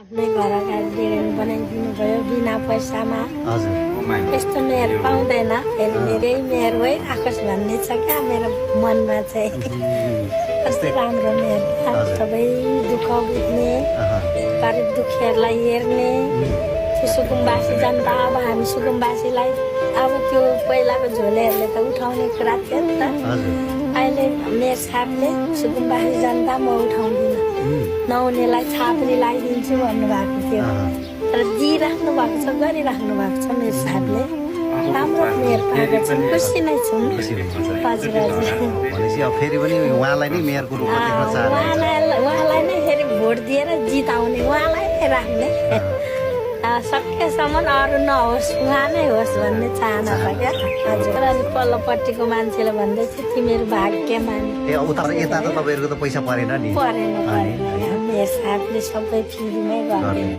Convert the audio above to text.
आफ्नै घर अगाडि डिरेन बनाइदिनु भयो बिना पैसामा। हजुर यस्तो मेयर पाउँदैन, फेरि मेरै मेयर भइराखोस् भन्ने छ क्या मेरो मनमा चाहिँ। कस्तो राम्रो मेयर, सबै दुःख बुझ्ने, गरिब दुखीहरूलाई हेर्ने। सुकुम्बासी जनता, अब हामी सुकुम्बासीलाई अब त्यो पहिलाको झोलेहरूले त उठाउने कुरा थियो नि त। अहिले मेयर साहबले सुकुम्बासी जनता म उठाउँदिनँ, नहुनेलाई छाप्री लगाइदिन्छु भन्नुभएको थियो। तर दिइराख्नु भएको छ, गरिराख्नु भएको छ मेयर साहबले। राम्रो मेयर पाएको छ, खुसी नै छौँ। हजुर हजुर, भनेपछि अब फेरि पनि उहाँलाई नै मेयरको रूपमा देख्न चाहनुहुन्छ। उहाँलाई नै फेरि भोट दिएर जिताउने, उहाँलाई नै राख्ने। सकेसम्म अरू नहोस्, उहाँ नै होस् भन्ने चाहना छ क्या। हजुर, अनि पल्लोपट्टिको मान्छेले भन्दै थियो तिमीहरू भाग्यमान। उता यता त तपाईँहरूको त पैसा परेन नि। परेन मेयर साहबले सबै फ्रीमै गरिदिनु।